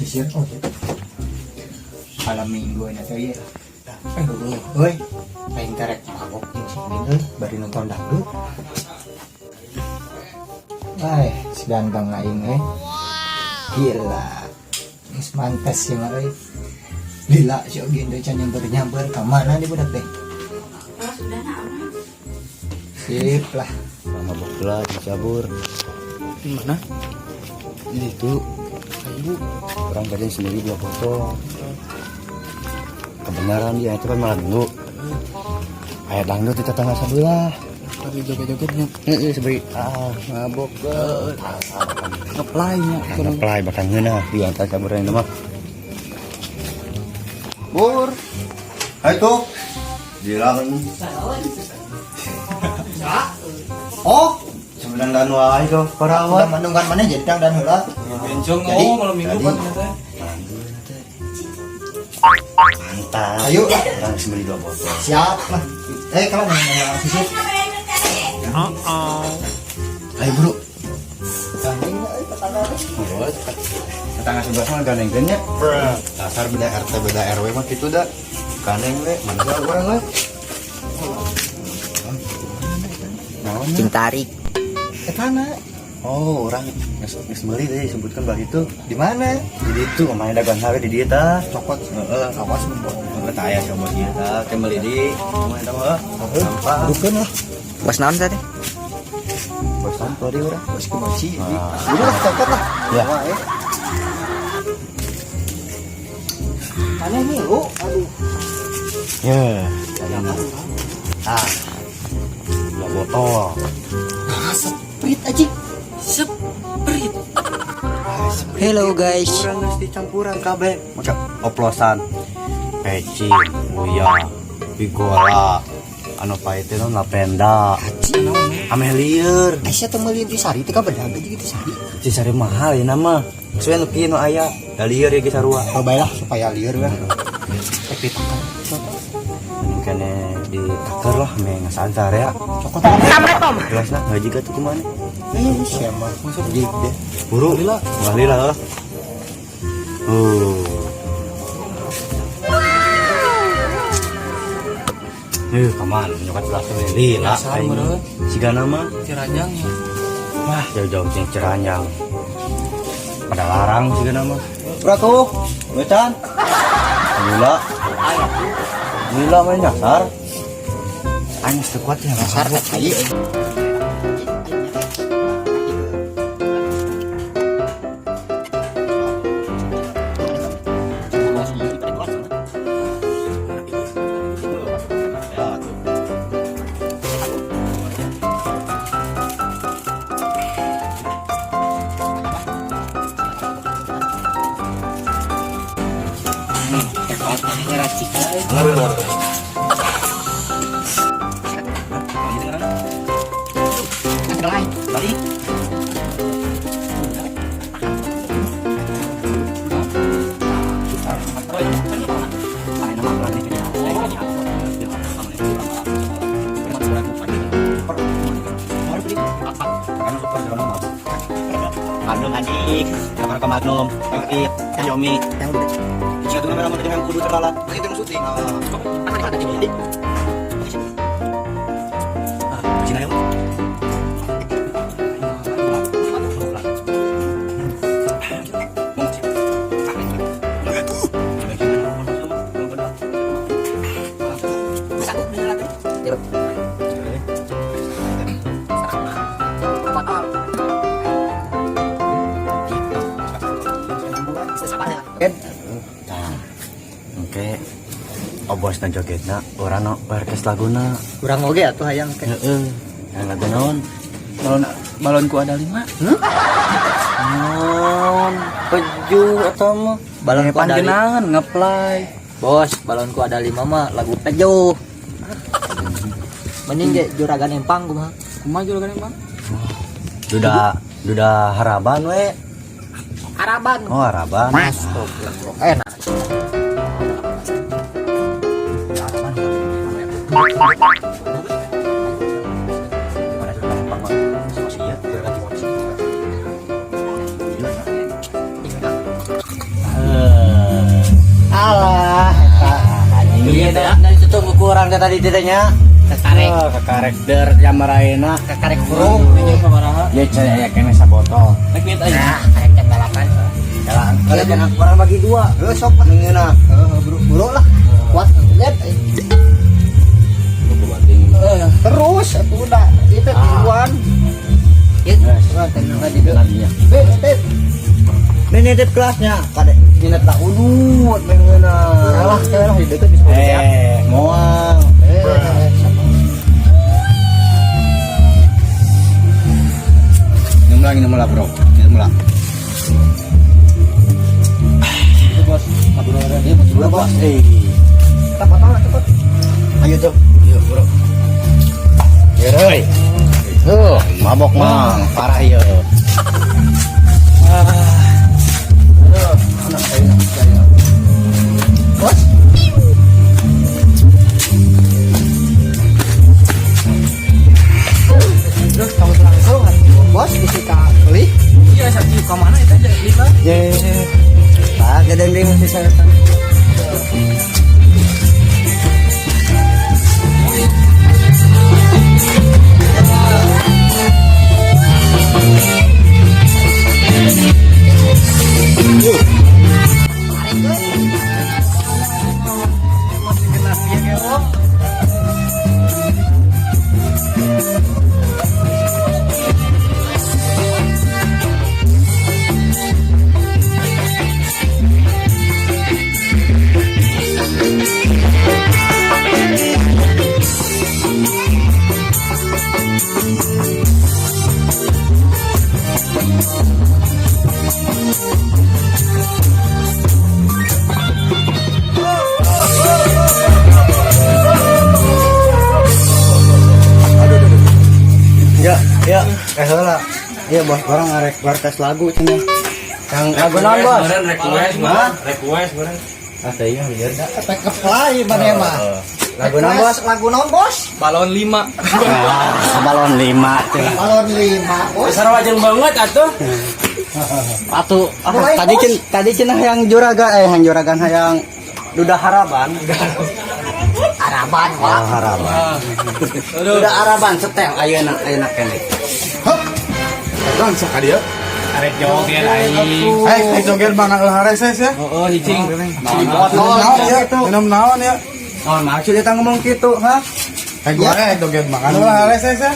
Sisir oh ya. Malam minggu ini teh ya. Eh, euy, aing terek mabok jeung si Min euy, bari nonton dangdut. Ay, si ganteng aing euy. Gila. Geus mantes sih mah euy. Lila si Ogin deui can nyamper-nyamper ka mana nih budak teh? Oh, sudah nah, aman. Sip lah. Lama bola dicabur. Di mana? Di itu Ayo. Orang tadi sendiri dua botol. Kebenaran dia itu kan malam minggu. Aya dangdut di tetangga sebelah. Lagi joget-jogetnya. Heeh, seberi ah mabok ke. Ngeplay nya. Ngeplay bakal ngeunah di antara caburan itu mah. Bur. Hai tuh. Dilang. Oh, sebenarnya dan wae tuh Udah parawan. mandungan mana jadi dang dan heula. Bencong Jadi, oh malam minggu jadi. kan ternyata. Mantap. Ayo lah. Orang sembeli dua botol. Siap lah. Eh, kalau mau ngomong sisir. Ayo bro. Gandeng euy tetangga teh. Oh, tetangga sebelah mah gandeng nya. Dasar beda RT beda RW mah gitu dah. Gandeng we, mana sih orang we. Naon? Cing tarik. Etana Oh, orang geus geus meuli teh disebutkan bari itu. di mana? Di ditu omae dagang hawe di dieu tah. Cokot. Heeh. Awas mun Heeh, tah aya coba ieu tah, teh meuli di omae tah mah. Sampah. Bukan lah. Bos naon tadi? Bos sampah di urang. Bos kumaci. Ah. Udah lah cokot lah. Ya. Wah, eh. Mana nih lu? Aduh. Ya, ah. Dua botol. Ah, seprit aja. Seprit. Hello guys. Kurang geus dicampuran kabeh. Maka oplosan pecin, uyah, bigola, anu pahit teh naon lapenda. Ameh lieur. Aisyah teh meuli intisari teh ka bedag aja gitu sari. Cisari mahal ya nama. Suwe nu kieu nu aya. Da lieur ya ge sarua. Oh, baiklah supaya lieur lah. Tapi takar. Kene ditaker lah meh ngasantar ya. Cokot. Gelasna ngaji ka tuh kumaha? Eh, siapa? Masuk Jadi deh. Buru. Lila. Wah lila lah. Kaman, nyokat gelas teh lila. Dasar meureun. Siga nama Ciranjang ya. Wah, jauh-jauh jeung Ciranjang. Pada larang siga nama. Bro Wecan. Lila. Lila mah nyasar. Aing geus teu kuat ya Nyasar ka cai. Magnum adik, kamar ke Magnum, Xiaomi, Xiaomi. Jika tuh kamera dengan kudu terlalu, itu syuting. Cina yuk. Oke, obos na jogetna, urang no orkes laguna. Kurang oge atuh hayang teh. Heeh. Yang lagu naon? Balon balonku ada 5. Naon? Peju atau mah? Balonku ada lima. Panjenengan ngeplay. Bos, balonku ada 5 mah lagu pejuh. Mending ge juragan empang kumaha. Kumaha juragan empang? Duda duda haraban we. Haraban. Oh, haraban. Astagfirullah. Enak. ya. Nah, itu tuh kurang teh tadi teh nya. Kekarek. Oh, kekarek der jamaraena. Kekarek burung. Ya cai aya keneh sabotol. Rek duit aja. Nah, karek jam 8. Jalan. Kalau jangan kurang bagi dua. Heuh sok lah. Ngeunah. Heuh buru-buru lah. Kuat lihat. Terus atuh udah itu tiluan. Ieu Wah, tenang di dieu. Be, be. Ini kelasnya kade dina tak udut ngeunah. Kalah, kalah di deket bisa ya. Moal. Minum lagi, minum lah, bro. Minum lah. Itu bos, ngobrol dia bos. Bro, bos. Kita potong lah cepet. Ayo tuh. Yuk, bro. Ya, Roy. Tuh, mabok mah parah ya. Aduh, anak saya, saya. Bos. Terus kamu langsung bos bisa beli. Iya, satu ke mana itu aja lima. Ye. Pak, gede deui masih saya. Ya, ya, heula. Iya, bos, orang ngarek tes lagu cenah. Yang lagu naon, bos? Request, Hah? request, meureun. Ah, teh iya lieur da. Efek fly mana mah. Lagu naon, bos? Lagu naon bos? Balon 5. Ah, balon 5 cenah. Balon 5 bos. Sarua jeung banget atuh. Atuh, ah, Mulai, tadi bos. cen tadi cenah yang juragan yang juragan hayang duda haraban. Araban wah. Oh, haraban. Duda haraban setel ayeuna ayeuna keneh. Kan sok ka dieu. Arek joget aing. Eh, joget mana ulah reses ya? Oh, hicing. Minum naon ya? Minum naon ya? Oh, maksud eta ngomong kitu, ha? Eh, gua joget makan ulah reses ya.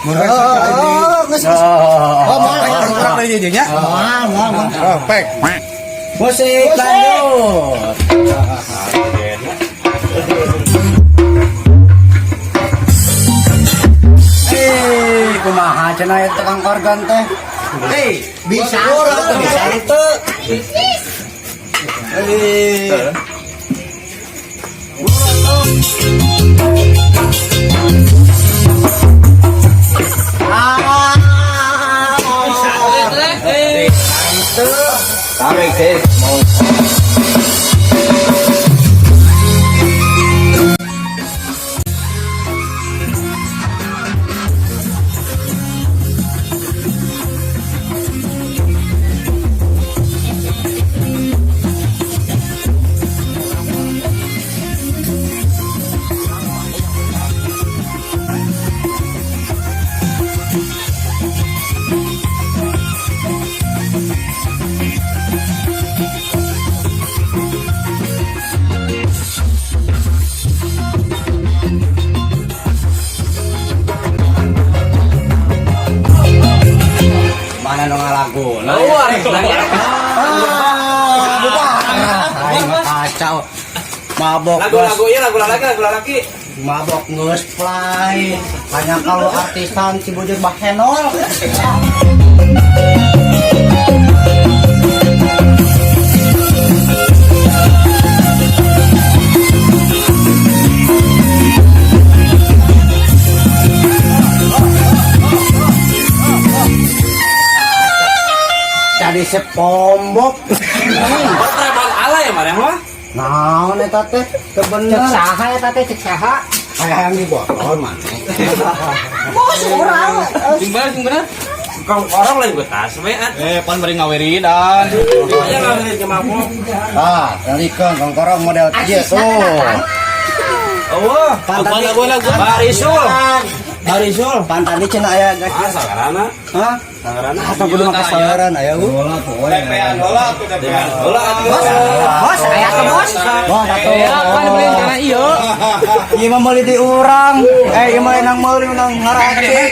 Mun reses ka di. Oh, geus geus. Oh, moal Pek tengkorak deui jeung nya. moal moal. Oh, pek. Musik lanjut. Kumaha cenah eta tukang organ teh? Bisa. Bisa itu. Eh. Tarik sih mau. Mana nu ngalagu? Oh, arek lagi. Ah, aing mah kacau. Mabok geus Lagu-lagu ieu lagu lalaki, lagu lalaki. mabok geus play. Hanya kalau artisan Cibujur Bahenol. Jadi sepombok. Preman ala ya mana mah? Naon eta teh? Teu bener. Cek saha eta teh cek saha? Hayang di botol maneh. Bos urang. Sing bener, sing bener. Kang orang lain betas we atuh. Pan bari ngawiridan. Aya ngawirid ke mabok. Ah, talikeun kongkorong model kieu tuh. Eueuh. Pantan Lagu-lagu. Barisul. Barisul. Pantan di cenah aya guys. Ah, sagarana. Hah? Sagarana. Atau kudu make saweran aya hu. Tepean heula tuh tepean. Heula atuh. Bos, aya ke bos. Wah, atuh. Kan beli karena iyo. Ieu mah meuli di urang. Eh, ieu mah nang meuli nang ngaracik.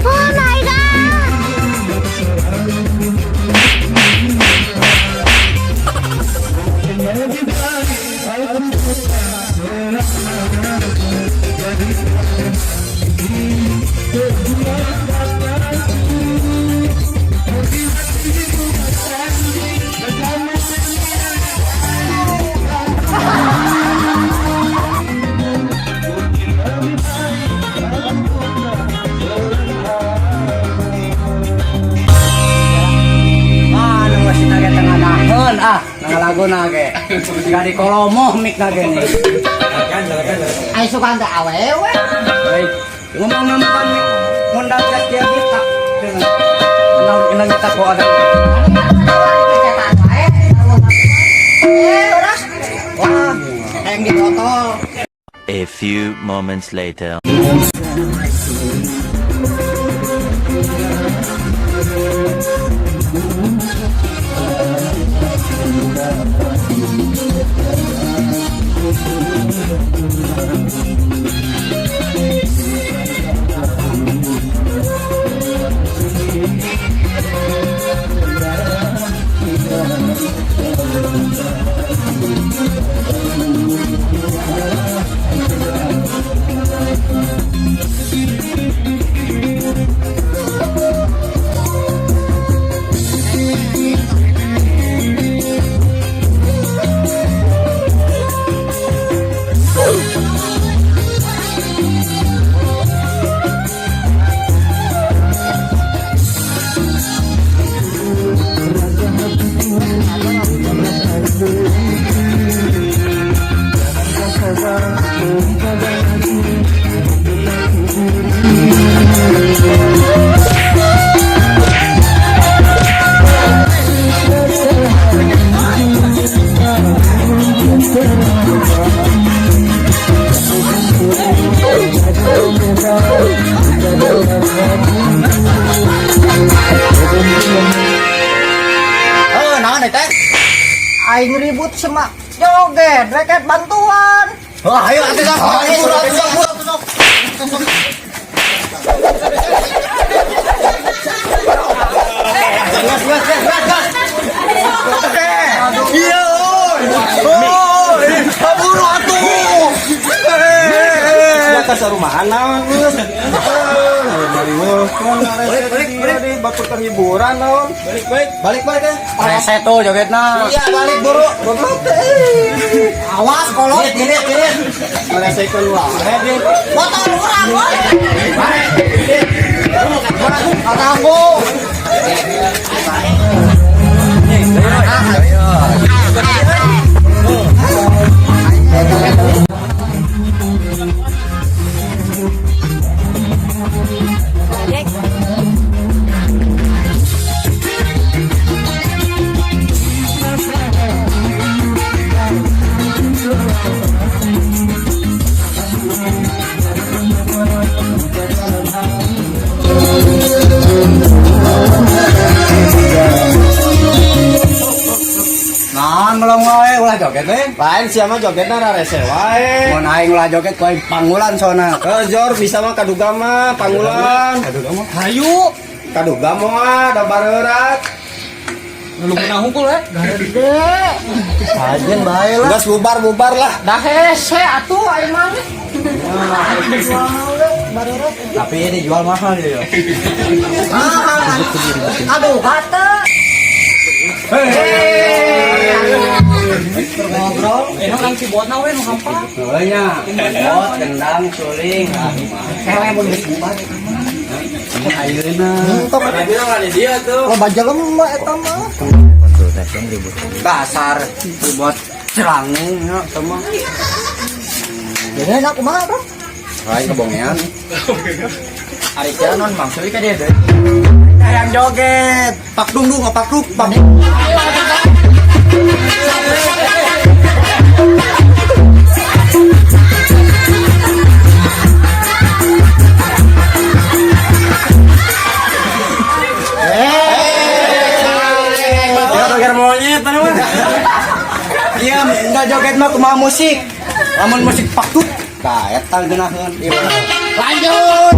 Oh my god! Anu masih nage tengah naheun ah, ngalagu nage. Siga di kolomoh mik nage nih. Ai suka teh awewe. Baik. Ngomong ngomong mik ngundang kia kita. Kenal kenal kita kok ada. Eh, Wah, yang ditotol. A few moments later. Oh, naon eta? Aing ribut sama joget, reket bantuan. Wah, ayo atuh sok. Ayo atuh sok, atuh sok. Gas, gas, gas, gas, gas. Iya, oi. Oi, kabur atuh. Eh, sarumahan naon geus. Balik, balik, balik, batur terhiburan naon. Balik, balik. Balik, balik ya. Rese tuh jogetna. Iya, balik buru. Goblok teh. Awas kolot. Gini, gini. Meresekeun wae. Motor urang, woi. Katanggu. Naon melong wae ulah joget we. Lain siapa jogetna rarese wae. Mun aing ulah joget ku aing pangulan sona. Eh, Jor bisa mah kaduga mah pangulan. Kaduga mah. Hayu. Kaduga moal da bareurat. Lu pernah hungkul eh. Kajen bae lah. Geus bubar-bubar lah. Dah hese atuh aing mah. Tapi ini dijual mahal ya. Aduh, kata. Ngobrol. Eh, orang Cibotna we nu hampa. Heuh nya. Bot kendang suling. Kewe mun geus bubar eta mah. Ayeuna. Bilang ada dia tuh. Lo baja lemah eta mah. Dasar buat celangung nya sama. Jadi enak kumaha, Bro? Lain kebongean. Ari non maksudnya ka dia deui. Hayang joget. Pak dung dung pak dung pak. Ya joget monyet mana mah. Iya, enggak joget mah kumaha musik. Lamun musik pak tuk, tah eta geunaheun. Lanjut.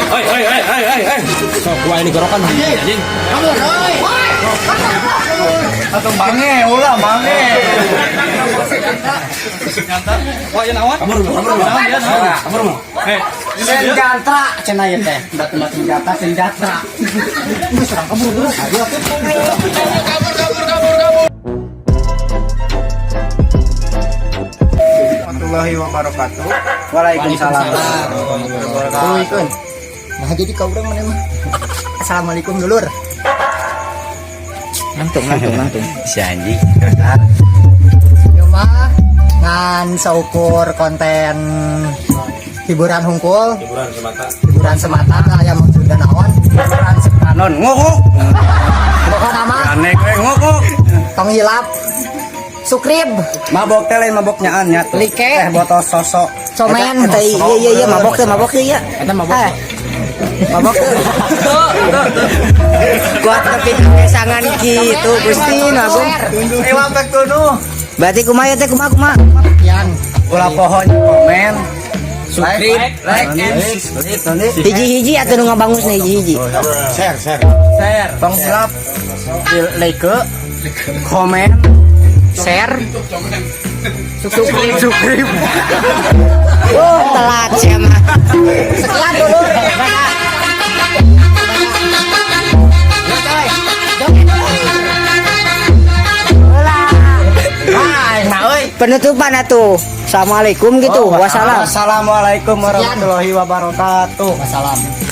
Hei, hei, hei, hei, hei, hei. Sok gua ini gorokan anjing. Atau mange ulah mange. Wah, ya naon? Kabur, kabur, kabur. Hei, Senjata cenah ieu teh. Batu-batu senjata, senjata. Geus urang kabur dulu. Ayo atuh. Warahmatullahi wabarakatuh. Waalaikumsalam. Assalamualaikum. Nah, jadi kau urang mana mah? Assalamualaikum dulur. Nangtung, nangtung, nangtung. Si anjing. Yo mah ngan saukur konten hiburan hungkul, hiburan semata. Hiburan semata aya maksudna naon? Hiburan sekanon ngokok. Pokokna mah Aneh we ngokok. Tong hilap subscribe, Mabok teh lain mabok nyaan nya. Like. Teh botol sosok. Komen. Eta Iya iya iya, mabok teh, mabok teh, iya. Eta mabok. Eh, mabok teh. Kuat tapi kesangan gitu Gusti Agung. Eh wampek tunuh. Berarti kumaha teh, kumaha kumaha? Yang Ulah pohon komen. Subscribe, Like and subscribe. Hiji-hiji atuh nu ngabangus na hiji-hiji. Share, share. Share. Tong silap. Like, komen, Share. subscribe. Subscribe. Oh, telat sih mah. Sekian dulur. Hai, nah euy. Penutupan atuh. Assalamualaikum gitu. Wassalam. Assalamualaikum warahmatullahi wabarakatuh. Wassalam.